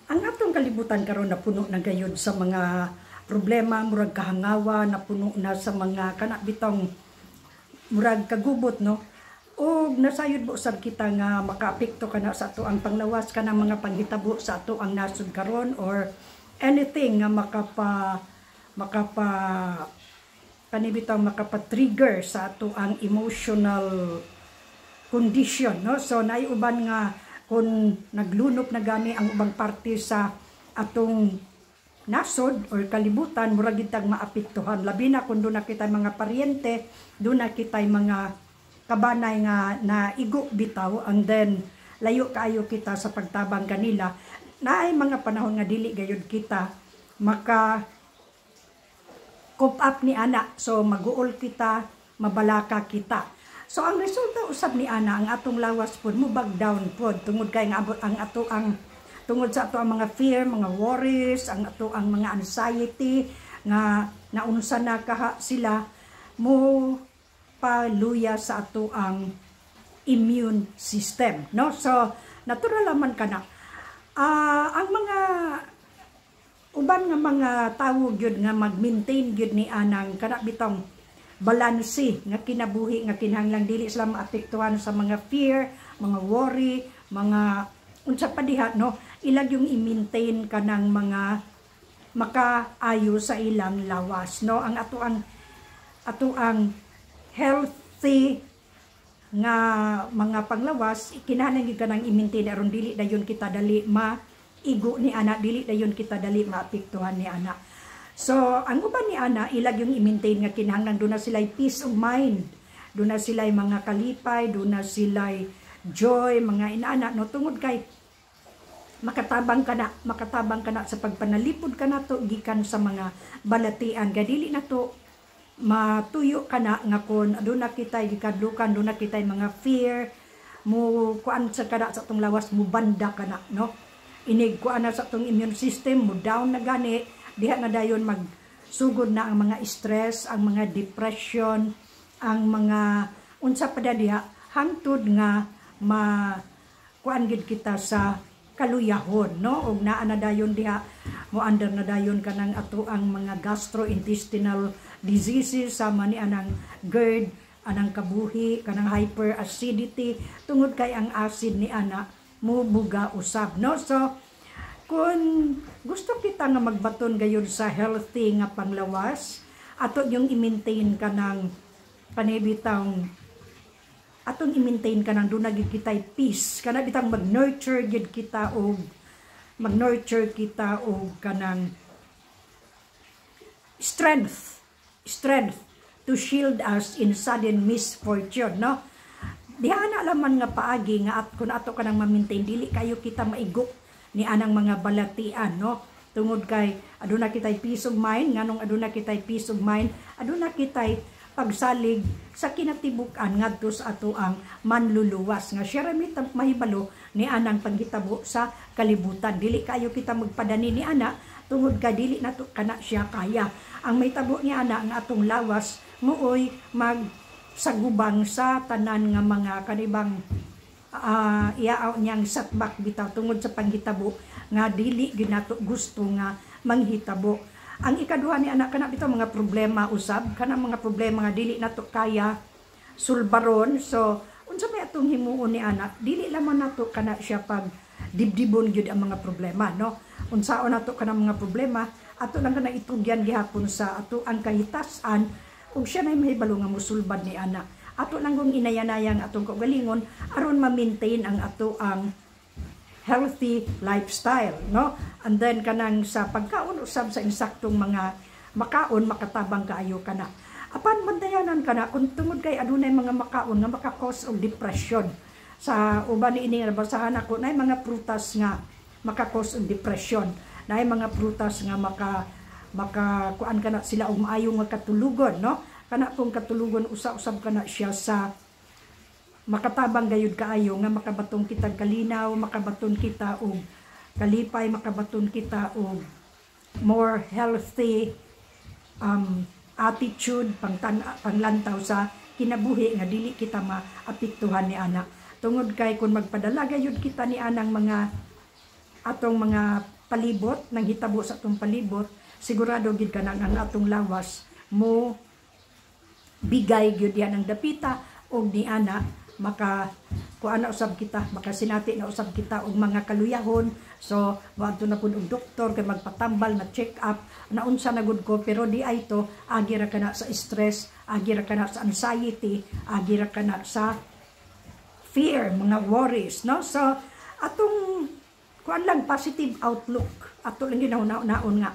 Ang atong kalibutan karon napuno na gayud sa mga problema, murag kahangawa, napuno na sa mga kana bitong murag kagubot, no? Og nasayod mo usab kita nga makaapekto kana sa ato ang panglawas kanang mga panghitabo sa ato ang nasod karon or anything nga makapa kani bitong makapa-trigger sa ato ang emotional condition, no? So naay uban nga kung naglunop na gani ang ubang parte sa atong nasod or kalibutan, murag gid tag maapektuhan, labi na kung duna kita mga paryente, duna kitay mga kabanay nga naigo bitaw, and then layo kaayo kita sa pagtabang kanila. Naay mga panahon nga dili gayud kita maka cope up ni ana, so maguol kita, mabalaka kita. So ang resulta usab ni ana, ang atong lawas pod mo back down pod tungod kay nga abot ang ato ang tungod sa ato ang mga fear, mga worries, ang ato ang mga anxiety nga naunsa na kaha sila, mo paluya sa ato ang immune system, no? So natural man kana. Ang mga uban nga mga tawo gyud nga mag-maintain gyud ni anang kana bitong balanse nga kinabuhi nga kinahanglan dili sila maapektuhan sa mga fear, mga worry, mga unsa pa diha, no? Ilag yung i-maintain kanang mga makaayo sa ilang lawas, no? Ang ato ang healthy nga mga panglawas, kinahanglan gyud kanang i-maintain aron dili dayon kita dali maigo ni ana, dili dayon kita dali maapektuhan ni ana. So ang uban ni ana, ilag yung i-maintain nga kinahanglan duna sila peace of mind, duna sila mga kalipay, duna sila joy, mga inana, no? Tungod kay makatabang kana sa pagpanalipod kanato gikan sa mga balatian kay dili na to matuyo kana nga kon aduna kitay gikadlukan, duna kitay mga fear, mo kuan sa kada sa atong lawas, mo banda kana, no? Inig kuan na sa atong immune system, mo down na gani diha na, dayon mag sugod na ang mga stress, ang mga depression, ang mga unsa pa diha, hangtod nga ma kuan gid kita sa kaluyahon, no? Og naa na dayon diha, mo under na dayon kanang ato ang mga gastrointestinal diseases sama ni anang GERD, anang kabuhi, kanang hyperacidity, tungod kay ang acid ni ana mubuga usab, no? So kung gusto kita nga magbaton gayon sa healthy nga panglawas, ato yung i-maintain kanang panibitang atong i-maintain kanang duna gyud kitay peace, kana bitang mag-nurture kita og kanang strength, strength to shield us in sudden misfortune, no? Diha na laman nga paagi nga at kung ato kanang ma-maintain, dili kayo kita maigo ni anang mga balatian, no? Tungod kay aduna kitay peace of mind. Nganong aduna kitay peace of mind? Aduna kitay pagsalig sa kinatibuk-an ngadto sa ato ang manluluwas nga siya ra mahibalo ni anang panghitabo sa kalibutan. Dili kayo kita magpadani ni ana tungod kay dili nato kana siya kaya. Ang mahitabo ni ana, ang atong lawas mooy mag sagubang sa tanan nga mga kanibang iaaw niyang setback bitaw tungod sa panghitabo nga dili ginato gusto nga manghitabo. Ang ikaduha ni anak, kana bitaw mga problema usab, kana mga problema nga dili nato kaya sulbaron. So unsa may atong himuon ni anak? Dili lamang nato kana siya pag dibdibon gyud ang mga problema, no? Unsaon nato kanang mga problema, ato lang kana itugyan gihapon sa ato ang kahitasan ug siya na mahibalo nga musulbad ni ana. Ato lang kung inayanayang atong kaugalingon aron ma-maintain ang ato ang healthy lifestyle, no? And then kanang sa pagkaon usab, sa insaktong mga makaon, makatabang kaayo kana. Apan bantayanan kana kung tungod kay adunay mga makaon nga maka-cause og depression. Sa uban ni ini nga nabasahan ako, naay mga prutas nga maka-cause og depression. Naay mga prutas nga maka maka kuan kana sila og maayo nga katulugon, no? Kana pong katulugon, usa-usab kana siya sa makatabang gayud kaayo nga makabaton kita kalinaw, makabaton kita og kalipay, makabaton kita og more healthy attitude panglantaw sa kinabuhi nga dili kita maapektuhan ni ana. Tungod kay kung magpadala gayud kita ni anang mga atong mga palibot, nang hitabo sa atong palibot, sigurado gid kanang ang atong lawas mo bigay gyud yan ang dapita og ni ana maka kuan na usab kita, makasinati na usab kita og mga kaluyahon. So moadto na pud og doktor kay magpatambal na check up na unsa na gud ko, pero di ay to agi ra kana sa stress, agi ra kana sa anxiety, agi ra kana sa fear, mga worries, no? So atong kuan lang, positive outlook, ato lang ginauna-unaon nga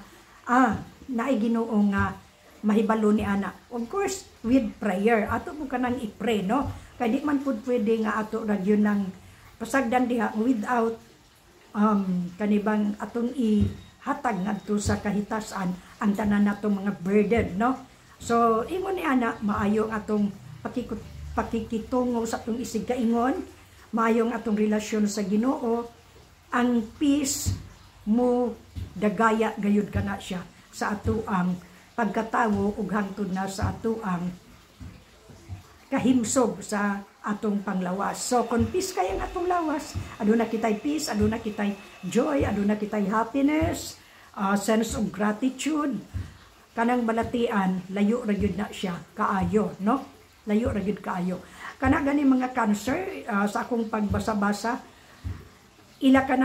naay Ginoo nga mahibalo ni ana. Of course, with prayer, ato mo kanang i-pray, no? Kay di man pud pwede nga ato ra gyud nang pasagdan diha without kanibang atong ihatag ngadto sa kahitasan ang tanan natong mga burden, no? So ingon ni ana, maayo ang atong pakikitungo sa atong isig kaingon, maayo ang atong relasyon sa Ginoo, ang peace mo dagaya gayud kana siya sa ato ang pagkatawo ug hangtod na sa ato ang kahimsog sa atong panglawas. So kung peace kay ang atong lawas, aduna kitay peace, aduna kitay joy, aduna kitay happiness, sense of gratitude. Kanang balatian, layo ra gyud na siya kaayo, no? Layo ra gyud kaayo. Kana gani mga cancer, sa akong pagbasa-basa, ila ka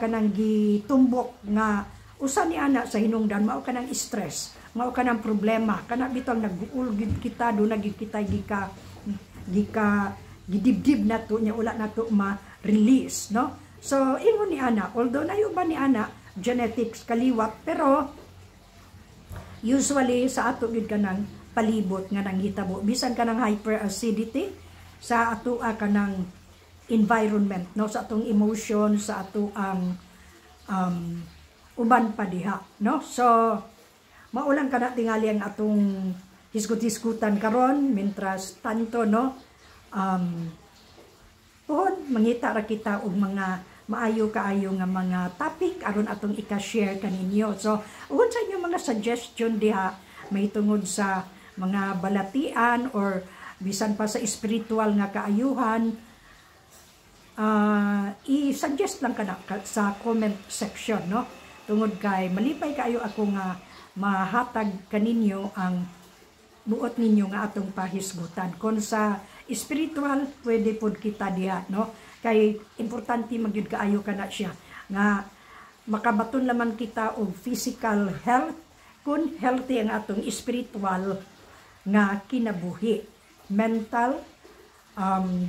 nang gitumbok nga usa ni ana sa hinungdan mao kanang stress, mao kanang problema, kana bitong nag-uul gid kita, do na gid kita gika gidibdib nato nya wala nato ma-release, no? So ingon ni ana, although nayo ba ni ana genetics, kaliwat, pero usually sa ato gid kanang palibot nga nanghitabo, bisan kanang hyperacidity sa ato kanang environment, no, sa atong emotion, sa ato ang uban pa diha, no? So maulang kana tingali ang atong hisgot-hisgutan karon. Mientras tanto, no, pohon mangita ra kita og mga maayo kaayo nga mga topic aron atong ika-share kaninyo. So unsa inyong mga suggestion diha mahitungod sa mga balatian or bisan pa sa spiritual nga kaayuhan, i-suggest lang kana sa comment section, no? Tungod kay malipay kaayo ako nga mahatag kaninyo ang buot ninyo nga atong pahisgutan. Kung sa spiritual, pwede pod kita diha, no? Kay importante magyud kaayo kana siya nga makabaton laman kita og physical health kung healthy ang atong spiritual nga kinabuhi. Mental,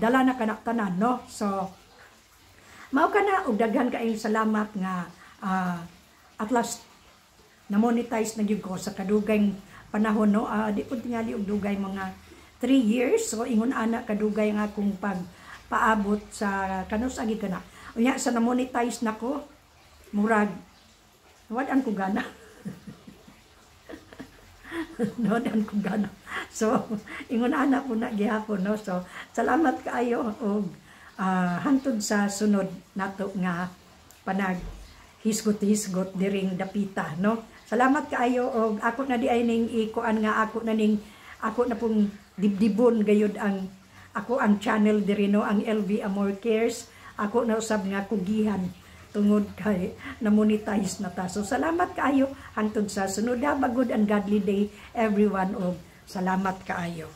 dala na kana tanan, no? So mao kana og daghan kaayong salamat nga at last na monetize na gyud ko sa kadugay panahon, no? Di ko tingali og dugay, mga 3 years. So ingon ana kadugay nga akong pag paabot sa kanus agi kana. Unya sa na monetize nako, murag wad-an ko gana. Wad-an ko gana. So ingon ana po na gihapon, no? So salamat kaayo og hangtod sa sunod nato nga panag hisgot-hisgot diring dapita, no? Salamat kaayo og ako na di ay ning ikuan nga ako na pong dibdibon gayud ang ako ang channel diri, no, ang LV Amor Cares. Ako na usab nga kugihan tungod kay na-monetize na ta. So salamat kaayo, hangtod sa sunod. Have a good and godly day, everyone, og salamat kaayo.